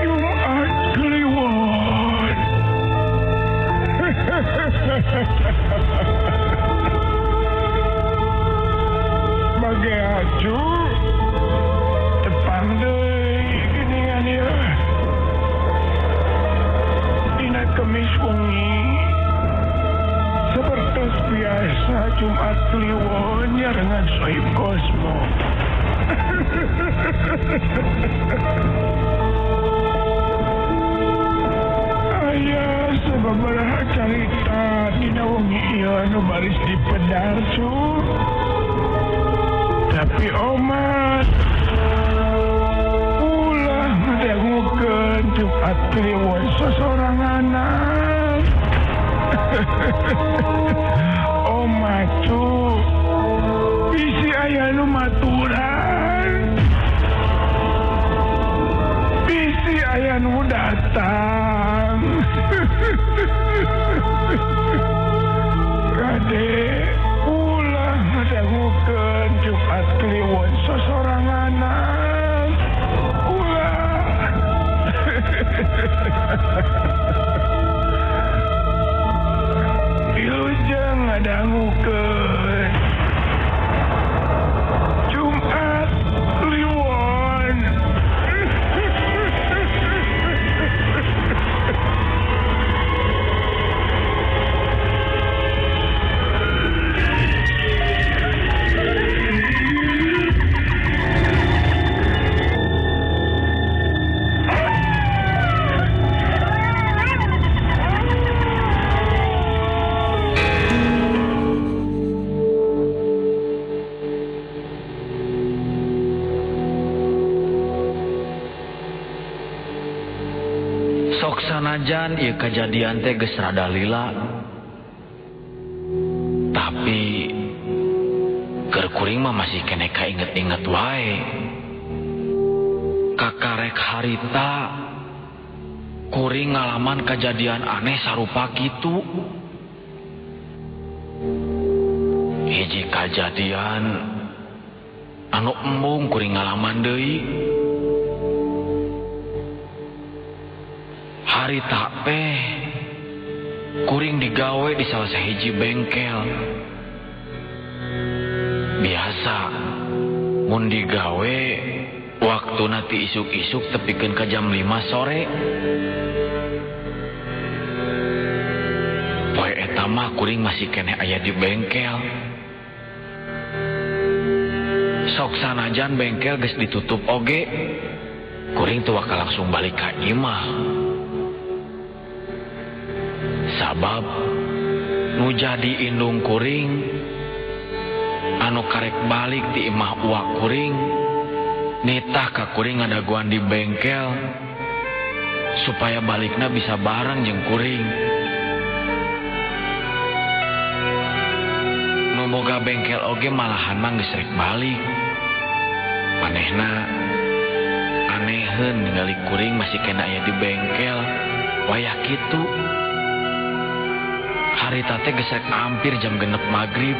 Jumat Kliwon. Bagi acu tepang deui geuningan ieu. Dina Kemis wengi seperti biasa Jumat Kliwon nyarengan Sohib Kosmo. Aya sababaraha carita dina wengi ieu anu baris dipedar cu. Tapi omat ulah ngadangukeun Jumat Kliwon sosoranganan. Omat cu, bisi aya nu maturan, bisi aya nu datang. Kade ulah ngadangukeun Jumat Kliwon sosoranganan. Ulah. Wilujeng ngadangukeun Jumat Kliwon. Sok sanajan ieu kajadian teh geus rada lila. Tapi keur kuring mah masih keneh kainget-inget wae. Kakarek harita kuring ngalaman kajadian aneh sarupa kitu. Hiji kajadian anu embung kuring ngalaman deui. Harita teh kuring digawe di salah sahiji bengkel. Biasa mun digawe waktu nanti isuk-isuk tepikeun ka jam 5 sore. Poe eta mah kuring masih keneh aya di bengkel. Sok sanajan bengkel geus ditutup oge, kuring teu bakal langsung balik ka imah. Sabab nu jadi indung kuring anu karek balik ti imah uak kuring nitah ka kuring ngadaguan di bengkel supaya balikna bisa bareng jeung kuring. Nu boga bengkel oge malahan mah geus rek balik. Manehna aneheun ningali kuring masih kena aya di bengkel wayah kitu. Harita teh geus rek hampir jam 6 maghrib.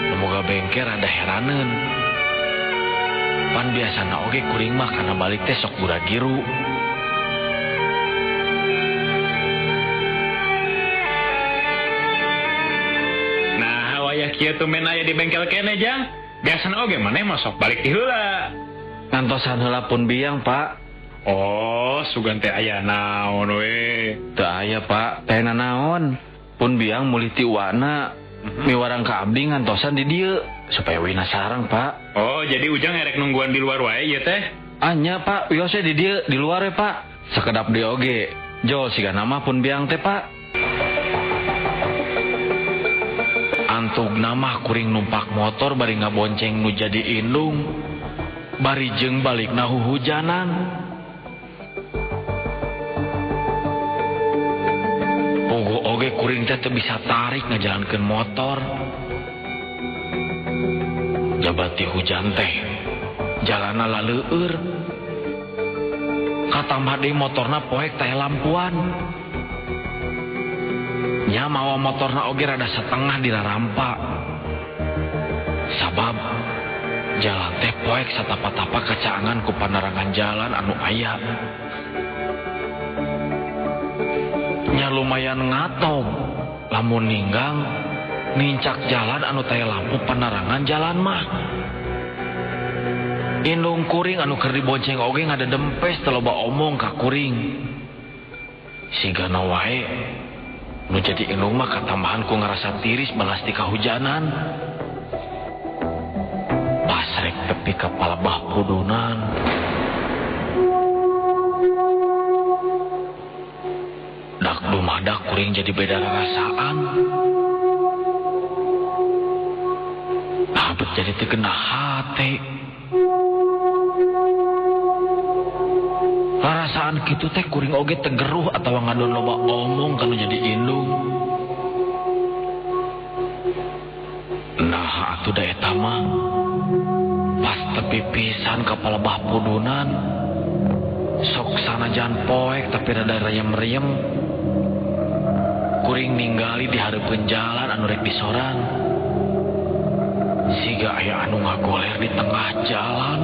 Nu boga bengkel rada heraneun. Pan biasana oge kuring mah kana balik teh sok gura-giru. Nah, wayah kieu tumben aya di bengkel keneh, Jang. Biasana oge maneh mah sok balik ti heula. Ngantosan heula pun biang, Pak. Oh, sugan teh aya naon we? Teu aya, Pak. Teh naon? Pun biang mulih ti uana, miwarang ka abdi ngantosan di dieu supaya wina sareng, Pak. Oh, jadi Ujang erek nungguan di luar wae ieu teh? Anya, Pak, wios di dieu di luar we, Pak. Sakedap deui oge. Jol siga nama pun biang teh, Pak. Antugna mah kuring numpak motor bari ngabonceng nu jadi indung. Bari jeung balikna huhujanan. Puguh oge kuring teh teu bisa tarik ngajalankeun motor. Jabati hujan teh jalana laleueur. Katambah deui motorna poek teh lampuan. Nya mawa motorna oge rada setengah dirarampa. Sabab Jalan teh poek satapa-tapa kacaangan ku panerangan jalan anu aya. Nya lumayan ngatom lamun ninggang nincak jalan anu taya lampu penerangan jalan mah. Indung kuring anu keur dibonceng oge ngadedempes teu loba omong ka kuring. Sigana wae nu jadi indung mah katambahan ku ngarasa tiris balas ti kahujanan. Pas rek tepi ka palebah pudunan. Dak dumadak kuring jadi beda rarasaan. Abet jadi teu genah hate. Rarasaan kitu teh kuring oge tegeruh atawa ngadon loba omong kanu jadi indung. Nah atuh da eta mah pas tepi pisan ka palebah pudunan. Sok sanajan poek tapi rada reyem-reyem. Kuring ninggali di hareupeun jalan anu rek disorang. Siga aya anu ngagoler di tengah jalan.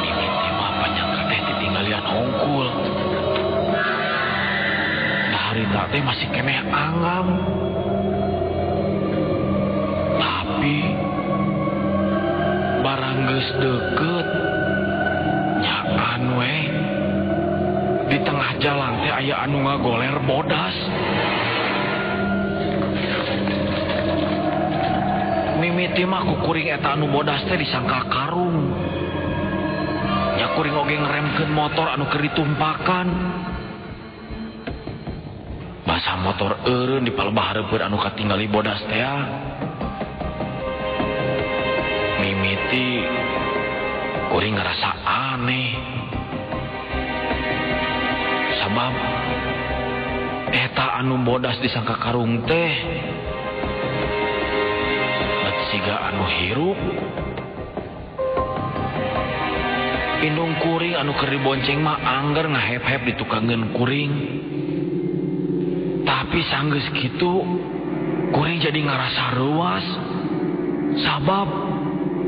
Mimiti mah panyangka teh titinggalian hungkul. Nah harita teh masih keneh angam. Tapi barang geus deukeut nyaan we. Di tengah jalan teh aya anu ngagoler bodas. Mimiti mah ku kuring eta anu bodas teh disangka karung. Nya kuring oge ngeremkeun motor anu keur ditumpakan. Basa motor eureun di palebah hareupeun anu katinggali bodas teh. Mimiti kuring ngerasa aneh. Sabab eta anu bodas disangka karung teh bet siga anu hirup. Indung kuring anu keur dibonceng mah angger ngahep-hep di tukangeun kuring. Tapi sanggeus kitu kuring jadi ngarasa reuas. Sabab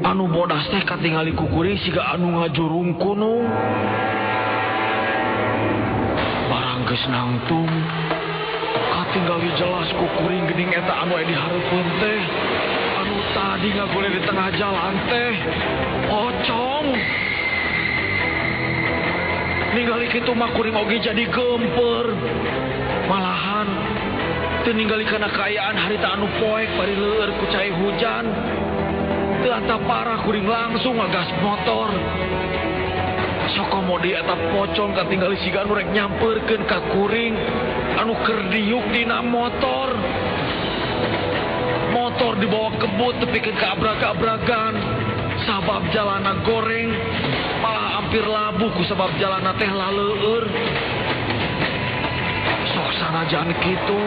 anu bodas teh katingali ku kuring siga anu ngajurung kunung. Barang geus nangtung katinggali jelas ku kuring geuning eta anu aya di hareupeun teh. Anu tadi ngagoler di tengah jalan teh pocong. Ningali kitu mah kuring oge jadi gemper. Malahan teu ningali kana kaayaan harita anu poek bari leueur ku cai hujan. Teu anta parah kuring langsung ngagas motor. Sokomodi eta pocong katinggali siga anu rek nyamperkeun ka kuring anu keur diuk dina motor. Motor dibawa kebut tepikeun ka abrag-abragan. Sabab jalana goreng malah hampir labuh ku sabab jalana teh laleueur. Sok sanajan kitu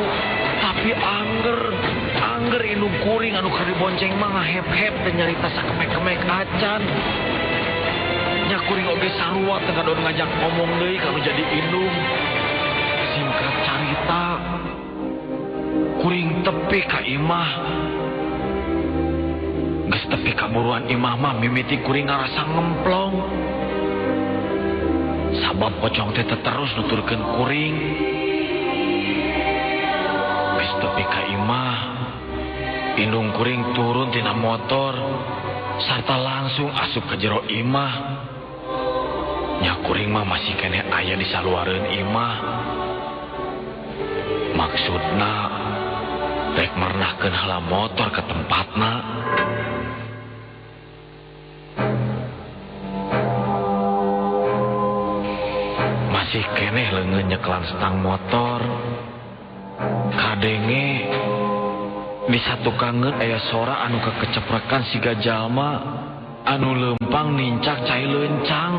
tapi angger indung kuring anu keur dibonceng mah ngahep-hep teh nyarita sakemek-kemek acan. Nya kuring oge sarua teu ngadon ngajak ngomong deui ka nu jadi indung. Singkat carita kuring tepi ka imah. Geus tepi ka buruan imah mah mimiti kuring ngarasa ngemplong. Sabab pocong teh terus nuturkeun kuring. Geus tepi ka imah, indung kuring turun tina motor sarta langsung asup ka jero imah. Nya kuring mah masih keneh aya di saluareun imah. Maksudna rek mernahkeun heula motor ke tempatna. Masih keneh leungeun nyekelan stang motor. Kadenge di satukangeun aya sora anu kakeceprekan siga jalma anu leumpang nincak cai leuncang.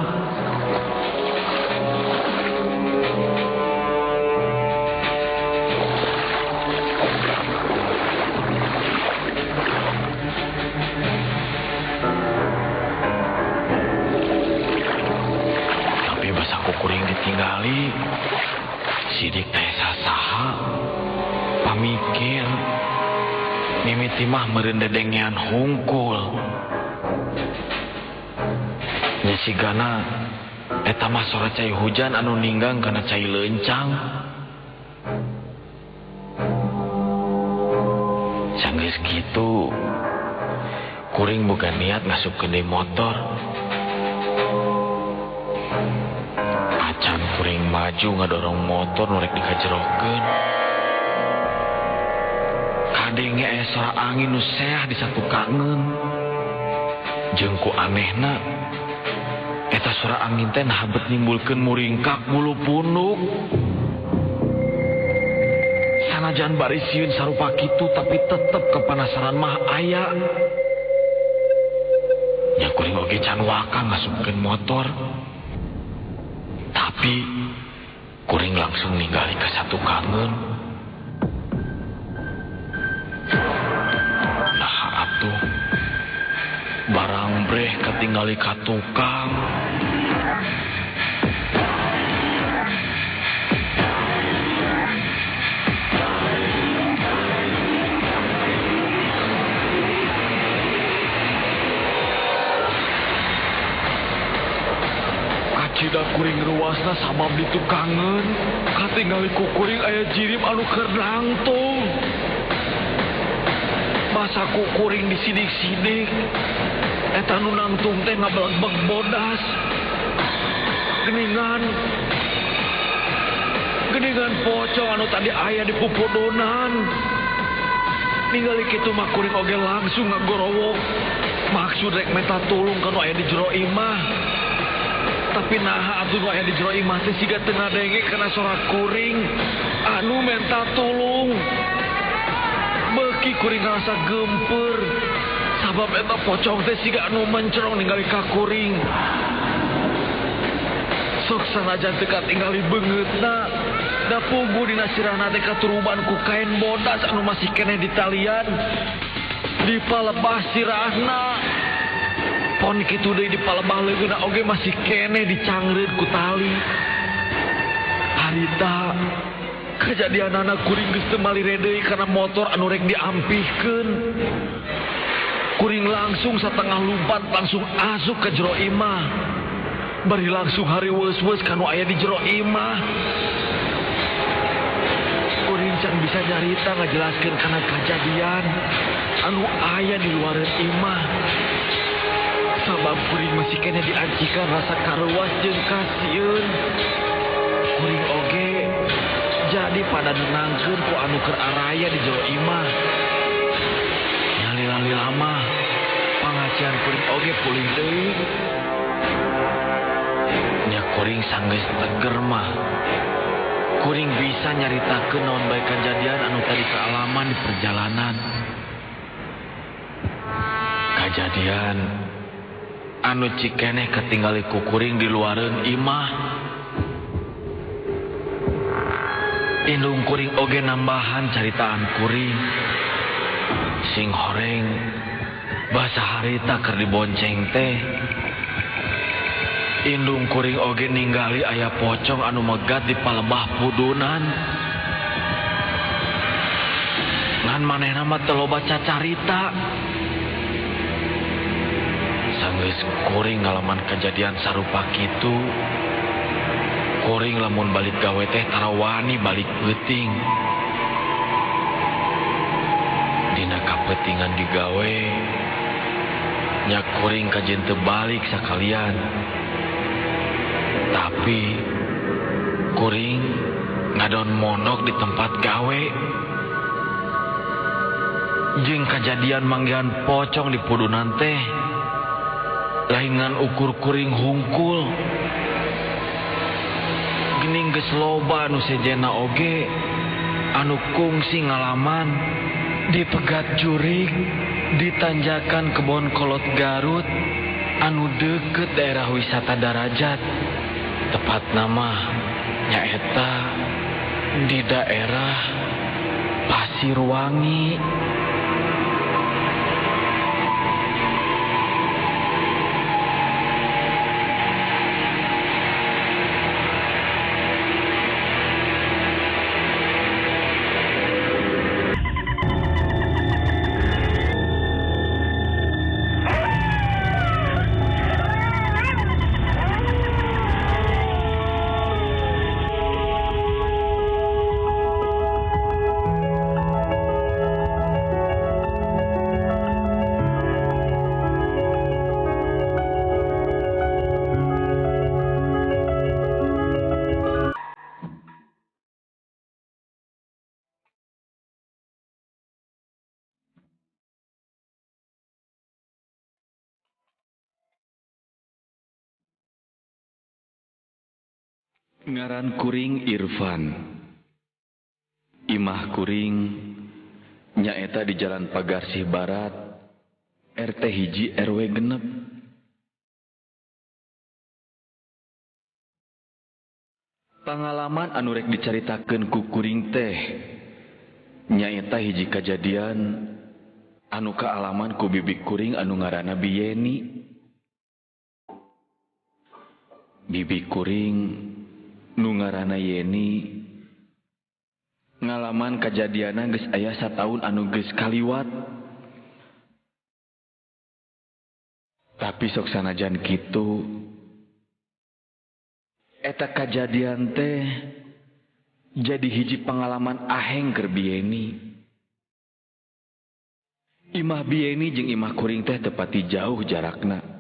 Tapi basa ku kuring ditinggali sidik teh sasaha. Mimiti mah meureun dedengean hungkul. Nya sigana eta mah sora cai hujan anu ninggang kana cai leuncang. Sanggeus kitu kuring boga niat ngasupkeun deui motor. Acan kuring maju ngadorong motor nu rek dikajerokeun. Kadenge aya sora angin nu seah di satukangeun. Jeung ku anehna eta sora angin teh naha bet nimbulkeun muringkak bulu punuk. Sanajan bari sieun sarupa kitu tapi tetep kepanasaran mah aya. Nya kuring oge can waka ngasupkeun motor. Tapi kuring langsung ningali ka satukangeun. Nah atuh barang breh katingali ka tukang. Acida kuring ruasna sabab ditukangeun. Katingali ku kuring aya jirim anu keur nangtung. Masa ku kuring disidik-sidik. Eta nu nangtung teh ngabelegbeg bodas. Geningan. Geningan pocong anu tadi aya di pupudunan. Ningali kitu mah kuring oge langsung ngagorowok. Maksud rek menta tulung ka nu aya di jero imah. Tapi naha atuh nu aya di jero imah teh siga teu ngadenge kana sora kuring anu menta tulung. Beuki kuring ngarasa geumpeur sabab eta pocong teh siga anu mencrong ningali ka kuring. Sok sanajan teu katingali beungeutna, da puguh dina sirahna teh katuruban ku kain bodas anu masih keneh ditalian. Dipalebah sirahna. Pon kitu deui dipalebah leungeunna oge masih keneh dicangreut ku tali. Harita kejadianana kuring geus teu malire deui kana motor anu rek diampihkeun. Kuring langsung satengah lumpat langsung asup ke jero imah. Bari langsung hariweus-weus kanu aya di jero imah. Kuring can bisa nyarita ngajelaskeun kana kajadian anu aya di luareun imah. Sabab kuring masih keneh diancikan rasa karuas jeung kasieun. Kuring oge jadi pada nenangkeun ku anu keur araya di jero imah. Nyalila-lila mah pangacian kuring oge pulih deui. Nya kuring sanggeus teger mah. Kuring bisa nyaritakeun naon bae kajadian anu tadi kaalaman di perjalanan. Kajadian anu cikeneh katingali ku kuring di luareun imah. Indung kuring oge nambahan caritaan kuring. Sing horeng basa harita keur dibonceng teh. Indung kuring oge ninggali aya pocong anu megat di palebah pudunan. Ngan manehna mah teu loba cacarita. Sanggeus kuring ngalaman kejadian sarupa kitu. Kuring lamun balik gawe teh tara wani balik peuting. Dina kapetingan digawe nya kuring kajen teu balik sakalian. Tapi kuring ngadon mondok di tempat gawe. Jeung kajadian manggihan pocong di pudunan teh laingan ukur kuring hungkul. Gening geus loba anu sejenna oge anu kungsi ngalaman dipegat jurig di tanjakan Kebon Kolot Garut anu deukeut daerah wisata Darajat. Tepat nama nyaeta di daerah Pasirwangi. Ngaran kuring Irfan. Imah kuring nyaeta di Jalan Pagarsih Barat, RT 1 RW 6. Pangalaman anu rek dicaritakeun ku kuring teh nyaeta hiji kajadian anu kaalaman ku bibi kuring anu ngaranna Bi Yeni. Bibi kuring nu ngaranna Yeni ngalaman kajadianna geus aya sataun anu geus kaliwat. Tapi sok sanajan kitu, eta kajadian teh jadi hiji pengalaman aheng keur Bi Yeni. Imah Bi Yeni jeung imah kuring teh tepati jauh jarakna.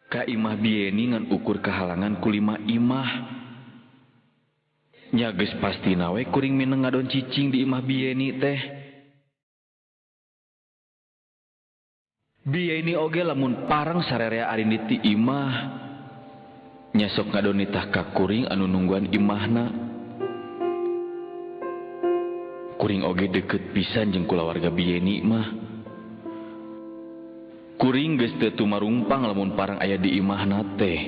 Ka imah Bi Yeni ngan ukur kahalangan ku 5 imah. Nya geus pastina we kuring mineng ngadon cicing di imah Bi Yeni teh. Bi Yeni oge lamun pareng sarerea arindit ti imah, nya sok ngadon nitah ka kuring anu nungguan imahna. Kuring oge deket pisan jeung kulawarga Bi Yeni mah. Kuring geus teu tumarungpang lamun pareng aya di imahna teh.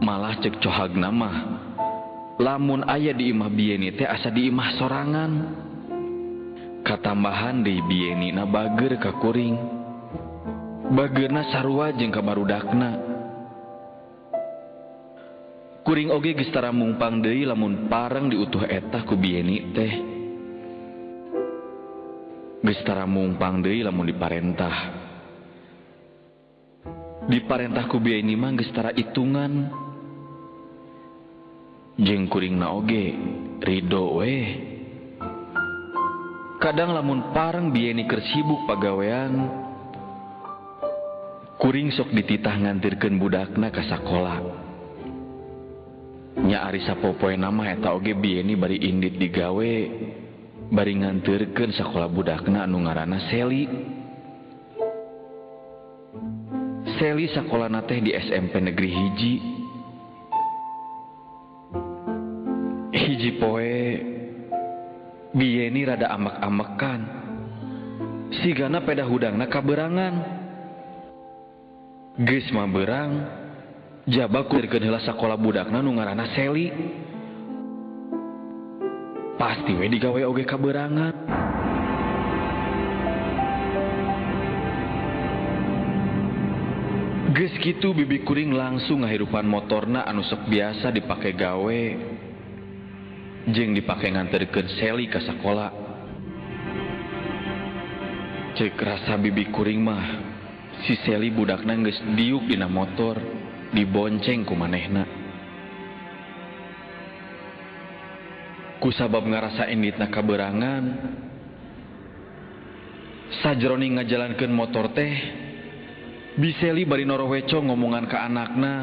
Malah cek cohagna mah, lamun aya di imah Bi Yeni teh asa di imah sorangan. Katambahan deui Bi Yeni na bager ka kuring. Bageurna sarua jeung ka barudakna. Kuring oge geus tara mungpang deui lamun pareng diutuh eta ku Bi Yeni teh. Geus tara mungpang deui lamun diparentah. Diparentah ku Bi Yeni mah geus tara itungan. Jeung kuringna oge rido we. Kadang lamun pareng Bi Yeni keur sibuk pagawean, kuring sok dititah ngantirkeun budakna ka sakola. Nya ari sapopoena mah eta oge Bi Yeni bari indit digawe, bari ngantirkeun sakola budakna anu ngaranna Seli. Seli sakolana teh di SMP Negeri 1. Hiji poe Bi Yeni rada amek-amekan, sigana peda hudangna kaberangan. Geus mah berang, jaba kurirkeun heula sakola budakna nu ngaranna Seli. Pasti we digawe oge kaberangan. Geus kitu bibi kuring langsung ngahirupan motorna anu sok biasa dipake gawe jeung dipake nganterkeun Seli ka sakola. Ceuk rasa bibi kuring mah, si Seli budakna geus diuk dina motor, dibonceng ku manehna. Kusabab ngarasa inditna kaberangan, sajroning ngajalankeun motor teh, Bi Seli bari noroweco ngomongan ka anakna,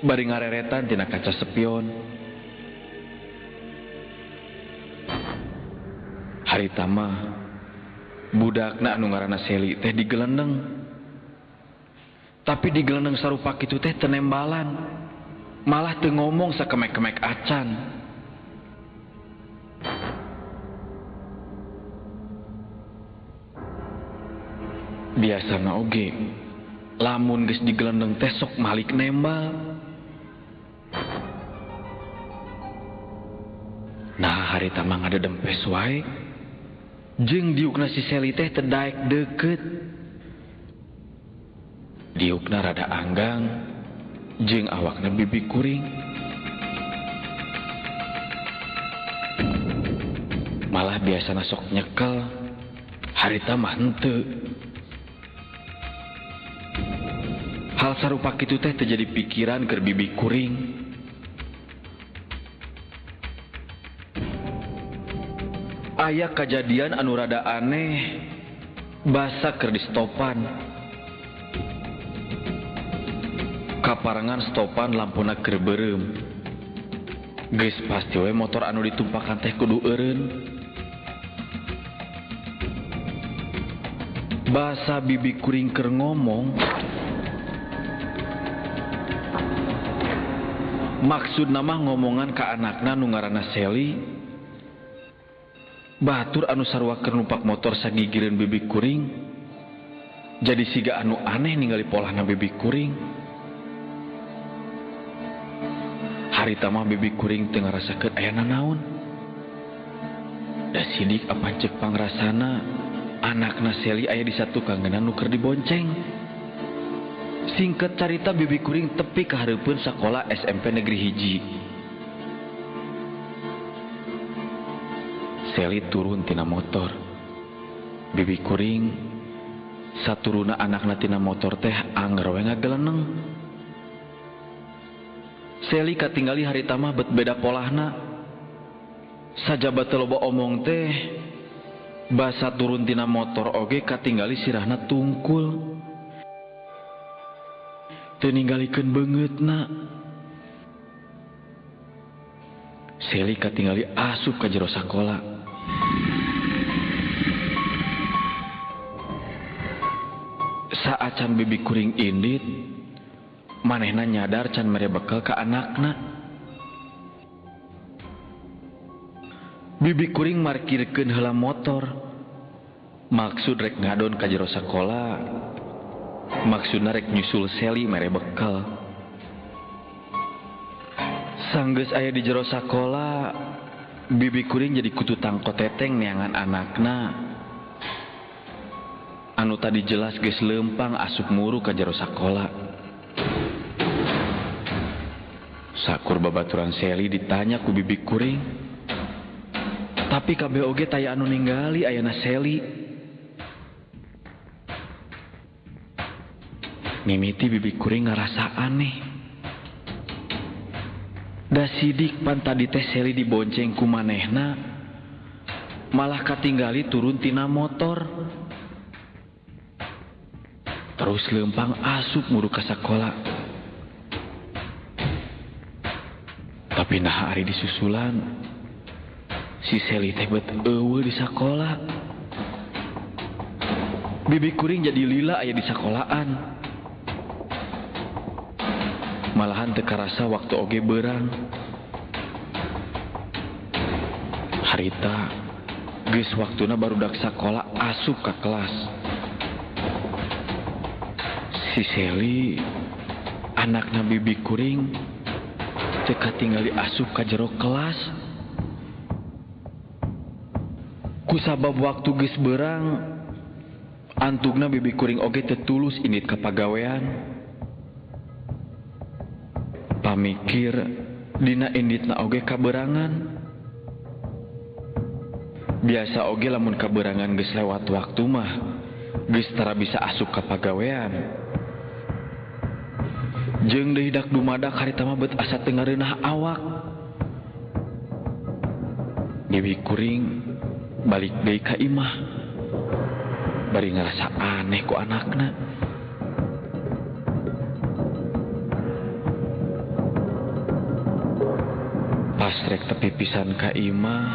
bari ngareretan tina kaca spion. Harita mah budakna anu ngaranna Seli teh digelendeng. Tapi digelendeng sarupa kitu teh tenembalan, malah teu ngomong sakemek-kemek acan. Biasana oge lamun geus digelendeng teh sok malik nembal. Nah harita mah ngadedempes wae. Jeung diukna si Seli teh teu daek deukeut. Diukna rada anggang jeung awakna bibi kuring. Malah biasana sok nyekel, harita mah henteu. Hal sarupa kitu teh teu jadi pikiran keur bibi kuring. Aya kajadian anu rada aneh, basa keur distopan. Kaparengan stopan lampuna keur beureum. Geus pasti we motor anu ditumpakan teh kudu eureun. Basa bibi kuring keur ngomong, Maksud nama ngomongan ka anakna nu ngaranna Seli. Batur anu sarua keur numpak motor sagigireun bibi kuring. Jadi siga anu aneh ningali polahna bibi kuring. Harita mah bibi kuring teu ngarasakeun aya nanaon. Da sidik apan ceuk pangrasana anakna Seli aya di satukangeunna nu keur dibonceng. Singkat carita bibi kuring tepi ka hareupeun sakola SMP Negeri Hiji. Seli turun tina motor. Bibi kuring saturuna anakna tina motor teh anger we ngageleneng. Seli katinggali harita mah bet beda polahna. Sajaba teu loba omong teh basa turun tina motor oge katinggali sirahna tungkul. Teu ninggalikeun beungeutna. Seli katinggali asup ka jero sakola. Saacan bibi kuring indit, manehna nyadar can mere bekel ka anakna. Bibi kuring markirkeun heula motor. Maksud rek ngadon ka jero sakola. Maksudna rek nyusul Seli mere bekel. Sanggeus aya di jero sakola, bibi kuring jadi kutu tangko teteng neangan anakna. Anu tadi jelas geus leumpang asup muru ka jero sakola. Sakur babaturan Seli ditanya ku bibi kuring. Tapi kabeh oge taya anu ninggali ayana Seli. Mimiti bibi kuring ngarasa aneh. Da sidik pan tadi teh Seli dibonceng ku manehna, malah katinggali turun tina motor. Terus leumpang asup muru ka sakola. Tapi nah ari disusulan, si Seli teh bet eueuh di sakola. Bibi kuring jadi lila aya di sakolaan. Malahan teu karasa waktu oge beurang. Harita geus waktuna barudak sakola asup ka kelas. Si Seli anakna bibi kuring teu katingali asup ka jero kelas. Kusabab waktu geus beurang, antugna bibi kuring oge teu tulus indit ka pagawean. Pamikir dina inditna oge kaberangan. Biasa oge lamun kaberangan geus lewat waktu mah geus tara bisa asup ka pagawean. Jeung deui dak dumadak harita mah bet asa teu ngareunah awak. Bibi kuring balik deui ka imah. Bari ngarasa aneh ku anakna. Pas rek tepi pisan ka imah,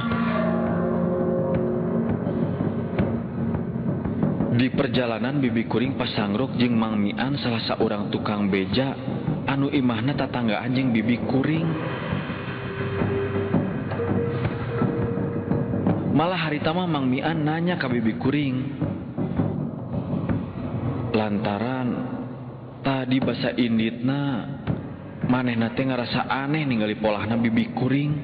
di perjalanan bibi kuring pasangrok jeung Mang Mian salah saurang tukang beja anu imahna tatanggaan jeung bibi kuring. Malah harita mah Mang Mian nanya ka bibi kuring. Lantaran tadi basa inditna manehna teh ngarasa aneh ningali polahna bibi kuring.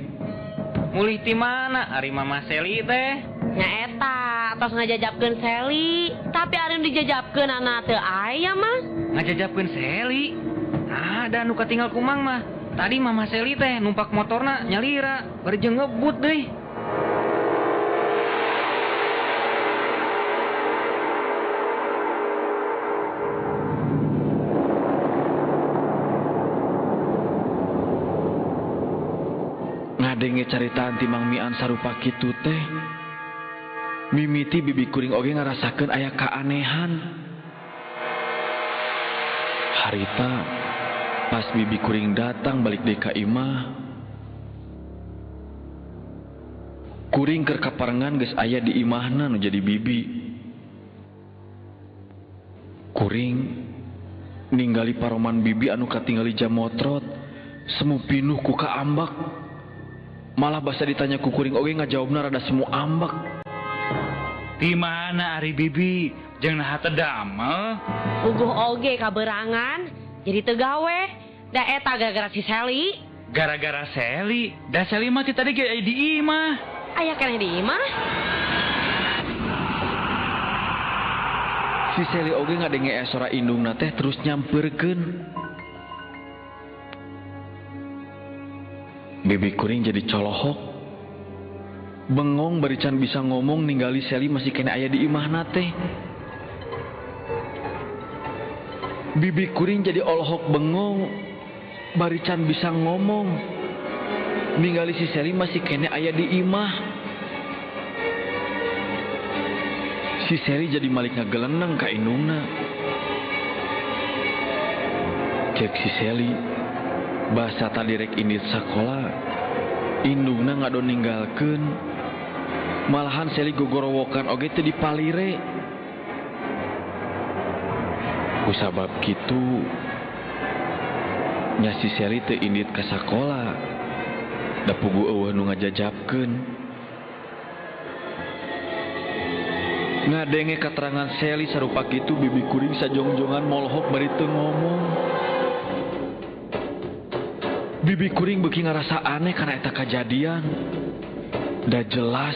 Mulih ti mana ari Mama Seli teh? Nya eta tos ngajajabkeun Seli, tapi ari nu dijajabkeun ana teu aya mah. Ngajajabkeun Seli? Ah, da nu katinggal kumang mah. Tadi Mama Seli teh numpak motorna nyalira, bari jeung ngebut deui. Ngadenge caritaan ti Mang Mian sarupa kitu teh, mimiti bibi kuring oge ngarasakeun aya kaanehan. Harita pas bibi kuring datang balik deui ka imah, kuring keur kaparengan geus aya di imahna nu jadi bibi. Kuring ninggali paroman bibi anu katingali jam motrot Semu pinuh ku kaambek. Malah basa ditanya ku kuring oge ngajawabna rada semu ambek. Di mana ari bibi jeung naha teu damel? Puguh oge kaberangan jadi teu gawe. Da eta gara-gara si Seli. Gara-gara Seli? Da Seli mah ti tadi ge aya di imah. Aya keneh di imah? Si Seli oge ngadenge aya sora indungna teh terus nyamperkeun. Bibi kuring jadi colohok. Bengong bari can bisa ngomong ninggali Seli masih kene aya di imahna teh. Bibi kuring jadi olohok bengong bari can bisa ngomong ninggali si Seli masih kene aya di imah. Si Seli jadi malik ngageleneng ka indungna. Cek si Seli, basa tadi rek indit sakola, indungna ngadon ninggalkeun. Malahan Seli gogorowokan oge teu dipalire. Kusabab kitu nya si Seli teu indit ka sakola. Da puguh eueuh nu ngajajabkeun. Ngadenge katerangan Seli sarupa kitu bibi kuring sajongjongan molohok bari teu ngomong. Bibi kuring beuki ngarasa aneh kana eta kajadian. Da jelas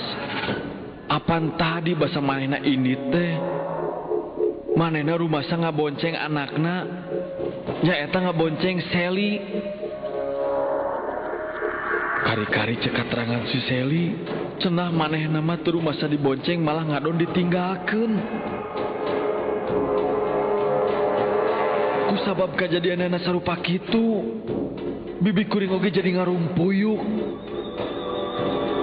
apan tadi basa manehna indit teh. Manehna rumasa ngabonceng anakna, nyaeta ngabonceng Seli. Kari-kari cek katerangan si Seli, cenah manehna mah teu rumasa dibonceng malah ngadon ditinggalkeun. Kusabab kajadianana sarupa kitu, bibi kuring oge jadi ngarumpuyuk.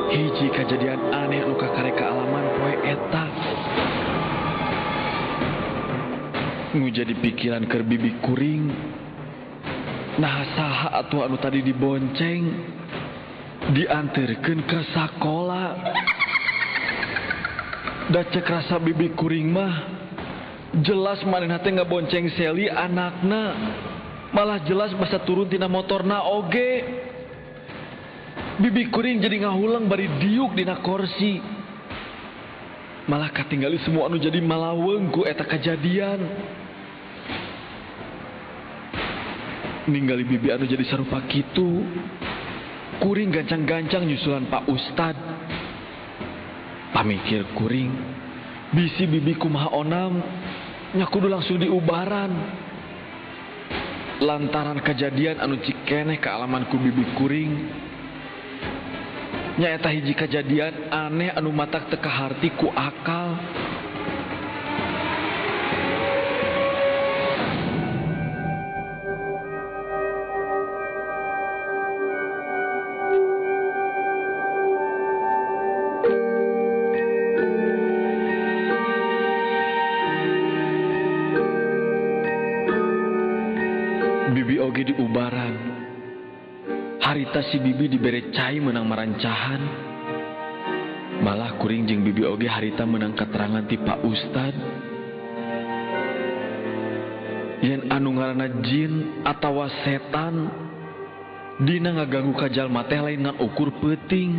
Hiji kajadian aneh anu kakare kaalaman poe eta. Nu jadi pikiran keur bibi kuring, nah saha atuh anu tadi dibonceng dianterkeun ka sakola. Da cek rasa bibi kuring mah jelas manehna teh ngabonceng Seli anakna. Malah jelas basa turun tina motorna oge. Bibi kuring jadi ngahuleng bari diuk dina korsi. Malah katinggali semua anu jadi malaweung ku eta kajadian. Ninggali bibi anu jadi sarupa kitu, kuring gancang-gancang nyusulan Pak Ustad. Pamikir kuring, bisi bibi kumaha onam, nya kudu langsung diubaran. Lantaran kejadian anu cikeneh kaalaman ku bibi kuring, nyaeta hiji kejadian aneh anu matak teu kaharti ku akal. Bibi oge diubaran. Harita si bibi dibere cai menang marancahan. Malah kuring jeung bibi oge harita menang keterangan ti Pak Ustad. Yen anu ngaranna jin atawa setan dina ngaganggu ka jalma teh lain ngan ukur peuting.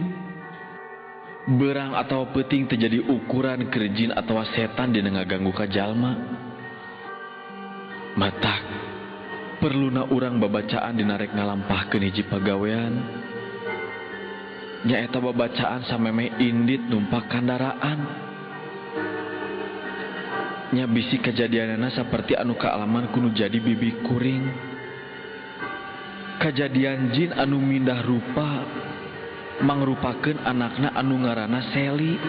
Berang atawa peuting teu jadi ukuran keur jin atawa setan dina ngaganggu ka jalma. Matak perluna urang babacaan dina rek ngalampahkeun hiji pagawean. Nyaeta babacaan samemeh indit numpak kandaraan. Nya bisi kajadianana saperti anu kaalaman ku nu jadi bibi kuring. Kajadian jin anu mindah rupa mangrupakeun anakna anu ngaranna Seli.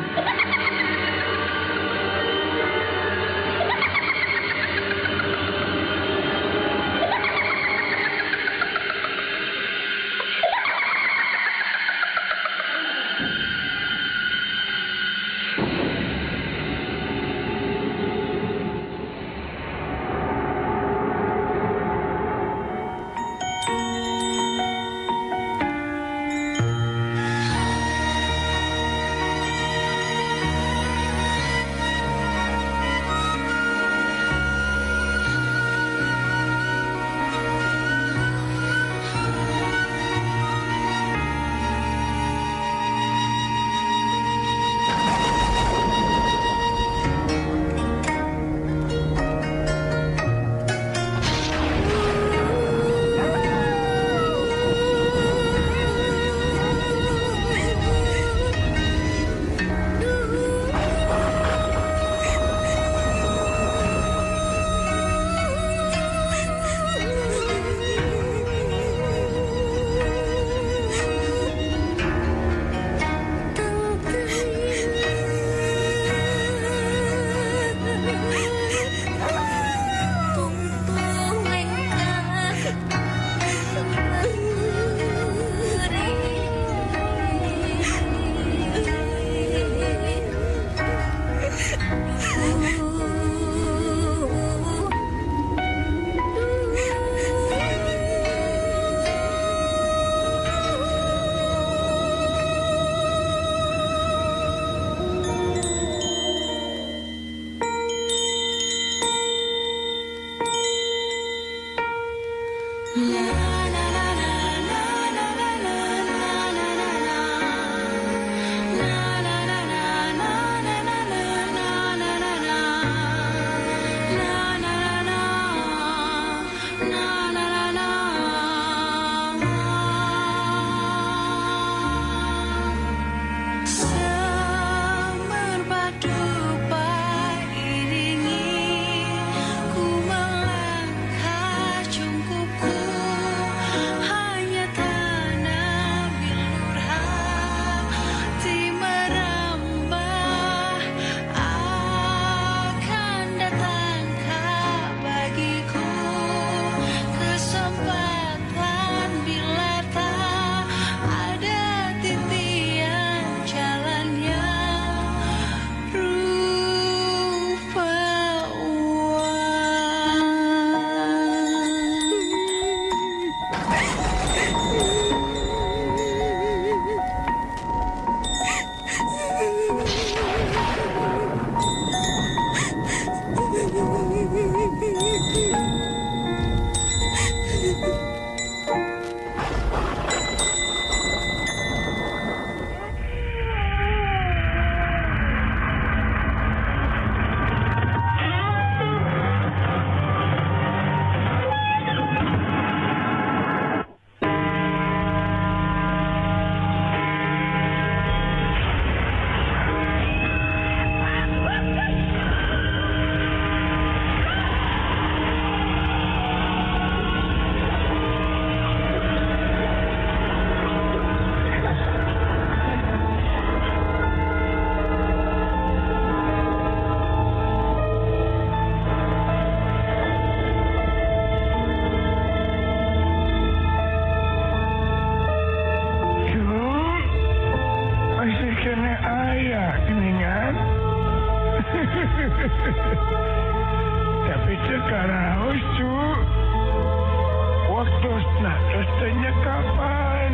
tos teu nyekapan.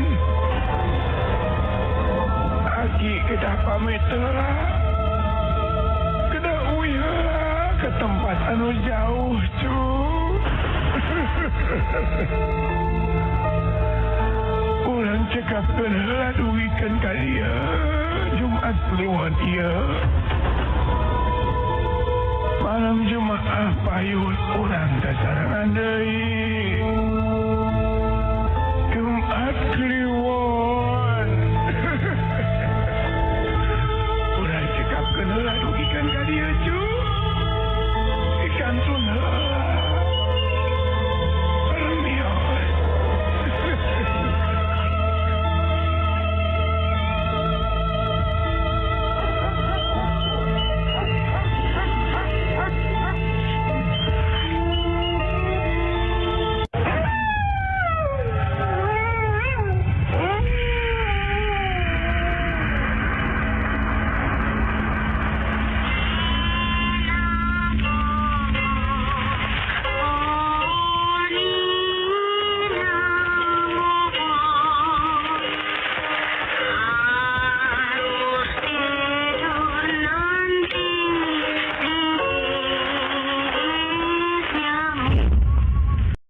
Aki kedah pamit heula. Kedah uih heula ke tempat anu jauh, cu. Urang cekapkeun heula dugikeun ka dieu Jumat Kliwon ieu. Malam Jumaah payun urang sasarengan deui.